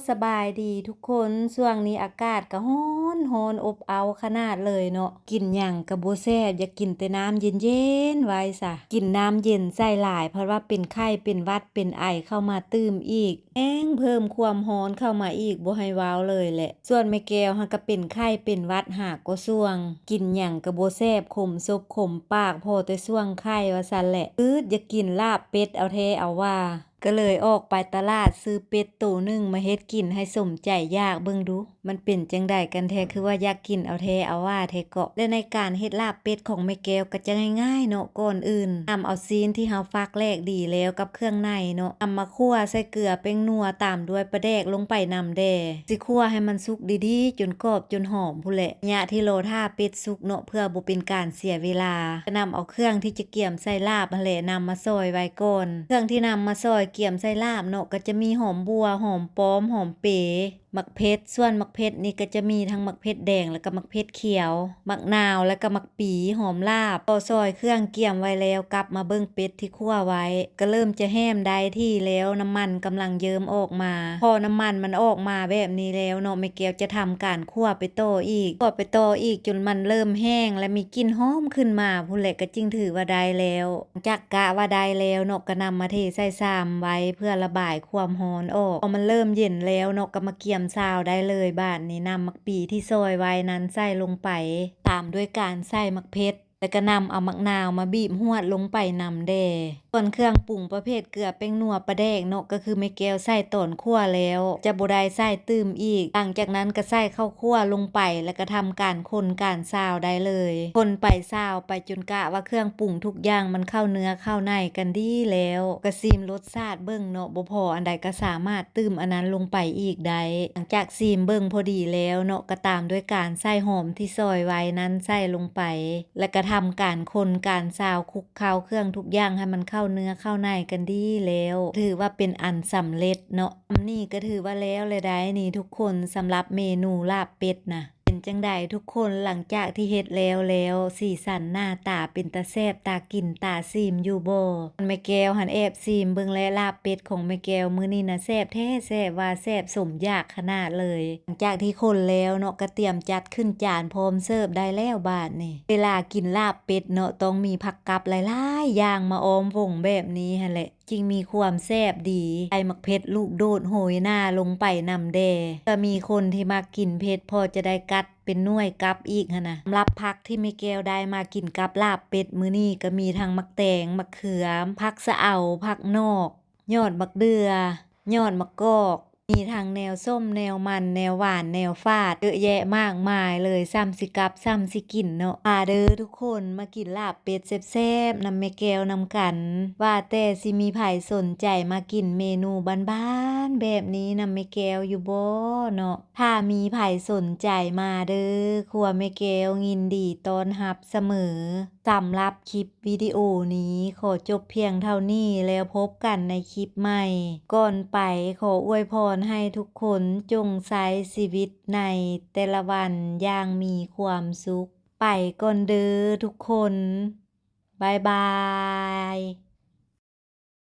ສະບາຍດີທຸກຄົນ, ຊ່ວງນີ້ອາກາດກໍຮ້ອນໆ ອົບເອົາຂະໜາດເລີຍເນາະ, ກິນຫຍັງກໍບໍ່ແຊບ, ຢາກກິນແຕ່ນ້ຳເຢັນໆໄວ້ຊະ. ກິນນ້ຳເຢັນໃສ່ຫຼາຍ ເພາະວ່າເປັນໄຂ້ເປັນຫວັດເປັນໄອເຂົ້າມາຕື່ມອີກ, ແຮງເພີ່ມຄວາມຮ້ອນເຂົ້າມາອີກ ບໍ່ໃຫ້ເວົ້າເລີຍແຫຼະ. ສ່ວນແມ່ແກ້ວຫັ້ນກໍເປັນໄຂ້ເປັນຫວັດຫາກໍຊ່ວງ, ກິນຫຍັງກໍບໍ່ແຊບ, ຂົມສົບຂົມປາກ, ພໍແຕ່ຊ່ວງໄຂ້ວ່າຊັ້ນແຫຼະ. ອືດຢາກກິນລາບເປັດເອົາແທ້ເອົາວ່າ. ກໍເລີຍອອກໄປຕະຫຼາດຊື້ເປັດໂຕໜຶ່ງມາເຮັດກິນໃຫ້ສົມໃຈຢາກເບິ່ງດູ ມັນເປັນຈັ່ງໃດກັນແທ້ ຄືວ່າຢາກກິນເອົາແທ້ເອົາວ່າແທ້ເກາະ. ແລະໃນການເຮັດລາບເປັດຂອງແມ່ແກ້ວກໍຈະງ່າຍໆເນາະ, ກ່ອນອື່ນນຳເອົາຊີ້ນທີ່ເຮົາຟັກແຫຼກດີແລ້ວກັບເຄື່ອງໃນເນາະ ນຳມາຂົ້ວໃສ່ເກືອ ແປ້ງນົວ ຕາມດ້ວຍປາແດກລົງໄປນຳແດ່. ຊິຂົ້ວໃຫ້ມັນສຸກດີໆ ຈົນກອບຈົນຫອມພຸ້ນແຫຼະ. ໄລຍະທີ່ລໍຖ້າເປັດສຸກເນາະ ເພື່ອບໍ່ເປັນການເສຍເວລາ ກໍນຳເອົາເຄື່ອງທີ່ຈະກຽມໃສ່ລາບຫັ້ນແຫຼະ ນຳມາຊອຍໄວ້ກ່ອນ. ເຄື່ອງທີ່ນຳມາຊອຍກຽມໃສ່ລາບເນາະ ກໍຈະມີຫອມບົ່ວ, ຫອມປ້ອມ, ຫອມເປ, ໝາກເຜັດ. ສ່ວນໝາກເຜັດນີ້ກໍຈະມີທັງໝາກເຜັດແດງ ແລະກໍໝາກເຜັດຂຽວ, ໝາກນາວ ແລະກໍໝາກປີ, ຫອມລາບ. ພໍຊອຍເຄື່ອງກຽມໄວ້ແລ້ວ ກັບມາເບິ່ງເປັດທີ່ຂົ້ວໄວ້ ກໍເລີ່ມຈະແຫ້ມໄດ້ທີ່ແລ້ວ, ນ້ຳມັນກຳລັງເຍິ້ມອອກມາ. ພໍນ້ຳມັນມັນອອກມາແບບນີ້ແລ້ວເນາະ ແມ່ແກ້ວຈະທຳການ ຂົ້ວໄປຕໍ່ອີກ, ຂົ້ວໄປຕໍ່ອີກຈົນມັນເລີ່ມແຫ້ງ ແລະມີກິ່ນຫອມຂຶ້ນມາພຸ້ນແຫຼະ ກໍຈຶ່ງຖືວ່າໄດ້ແລ້ວ. ຫຼັງຈາກກະວ່າໄດ້ແລ້ວເນາະ ກໍນຳມາເທໃສ່ຊາມໄວ້ເພື່ອລະບາຍຄວາມຮ້ອນອອກ. ພໍມັນເລີ່ມເຢັນແລ້ວເນາະ ກໍມາກຽມຊາວໄດ້ເລີຍ. ບາດນີ້ນຳໝາກປີທີ່ຊອຍໄວ້ນັ້ນໃສ່ລົງໄປ ຕາມດ້ວຍການໃສ່ໝາກເຜັດ ແລ້ວກໍນຳເອົາໝາກນາວມາບີບຫວດລົງໄປນຳແດ່. ສ່ວນເຄື່ອງປຸງປະເພດເກືອ ແປ້ງນົວ ປາແດກເນາະ ກໍຄືແມ່ແກ້ວໃສ່ຕອນຂົ້ວແລ້ວ ຈະບໍ່ໄດ້ໃສ່ຕື່ມອີກ. ຫຼັງຈາກນັ້ນກໍໃສ່ເຂົ້າຂົ້ວລົງໄປ ແລ້ວກໍທຳການຄົນການຊາວໄດ້ເລີຍ. ຄົນໄປຊາວໄປຈົນກະວ່າເຄື່ອງປຸງທຸກຢ່າງມັນເຂົ້າເນື້ອເຂົ້າໃນກັນດີແລ້ວ ກໍຊີມລົດຊາດເບິ່ງເນາະ, ບໍ່ພໍອັນໃດກໍສາມາດຕື່ມອັນນັ້ນລົງໄປອີກໄດ້. ຫຼັງຈາກຊີມເບິ່ງພໍດີແລ້ວເນາະ ກໍຕາມດ້ວຍການໃສ່ຫອມທີ່ຊອຍໄວ້ນັ້ນໃສ່ລົງໄປ ແລ້ວກໍທຳການຄົນການຊາວ ຄຸກເຄົ້າເຄື່ອງທຸກຢ່າງໃຫ້ມັນເຂົ້າເນື້ອເຂົ້າໃນກັນດີແລ້ວ ຖືວ່າເປັນອັນສຳເລັດເນາະ. ສ່ຳນີ້ກໍຖືວ່າແລ້ວແລ້ວໄດ໋ນີ້ທຸກຄົນ ສຳລັບເມນູລາບເປັດນະ. ເປັນຈັ່ງໃດທຸກຄົນ ຫຼັງຈາກທີ່ເຮັດແລ້ວແລ້ວ ສີສັນໜ້າຕາເປັນຕາແຊບຕາກິນຕາຊີມຢູ່ບໍ່? ແມ່ແກ້ວຫັ້ນແອບຊີມເບິ່ງແລ້ວ ລາບເປັດຂອງແມ່ແກ້ວມື້ນີ້ນະ ແຊບແທ້ແຊບວ່າ ແຊບສົມຢາກຂະໜາດເລີຍ. ຫຼັງຈາກທີ່ຄົນແລ້ວເນາະ ກໍຕຽມຈັດຂຶ້ນຈານພ້ອມເສີບໄດ້ແລ້ວບາດນີ້. ເວລາກິນລາບເປັດເນາະ ຕ້ອງມີຜັກກັບຫຼາຍໆຢ່າງມາອ້ອມວົງແບບນີ້ຫັ້ນແຫຼະ ຈຶ່ງມີຄວາມແຊບດີ. ໃສ່ໝາກເຜັດລູກໂດດໂຫຍໜາລົງໄປນຳແດ່. ກໍມີຄົນທີ່ມັກກິນເຜັດ ພໍຈະໄດ້ກັດເປັນໜ່ວຍກັບອີກຫັ້ນນະ. ສຳລັບຜັກທີ່ແມ່ແກ້ວໄດ້ມາກິນກັບລາບເປັດມື້ນີ້ ກໍມີທັງໝາກແຕງ, ໝາກເຂືອ, ຜັກສະເອົາ, ຜັກນອກ, ຍອດໝາກເດື່ອ, ຍອດໝາກກອກ, ມີທັງແນວສົ້ມ, ແນວມັນ, ແນວຫວານ, ແນວຝາດ ເຍອະແຍະມາກມາຍເລີຍ. ສ່ຳຊິກັບ ສ່ຳຊິກິນເນາະ. ມາເດີທຸກຄົນ ມາກິນລາບເປັດແຊບໆນຳແມ່ແກ້ວນຳກັນ. ວ່າແຕ່ຊິມີໃຜສົນໃຈມາກິນເມນູບ້ານໆແບບນີ້ນຳແມ່ແກ້ວຢູ່ບໍ່ເນາະ? ຖ້າມີໃຜສົນໃຈມາເດີ, ຄົວແມ່ແກ້ວຍິນດີຕ້ອນຮັບສະເໝີ. ສຳລັບຄລິບວິດີໂອນີ້ຂໍຈົບພຽງເທົ່ານີ້ ແລ້ວພົບກັນໃນຄລິບໃໝ່. ກ່ອນໄປຂໍອວຍພອນໃຫ້ທຸກຄົນຈົ່ງໃຊ້ຊີວິດໃນແຕ່ລະວັນຢ່າງມີຄວາມສຸກ. ໄປກ່ອນເດີທຸກຄົນ. ບາຍບາຍ.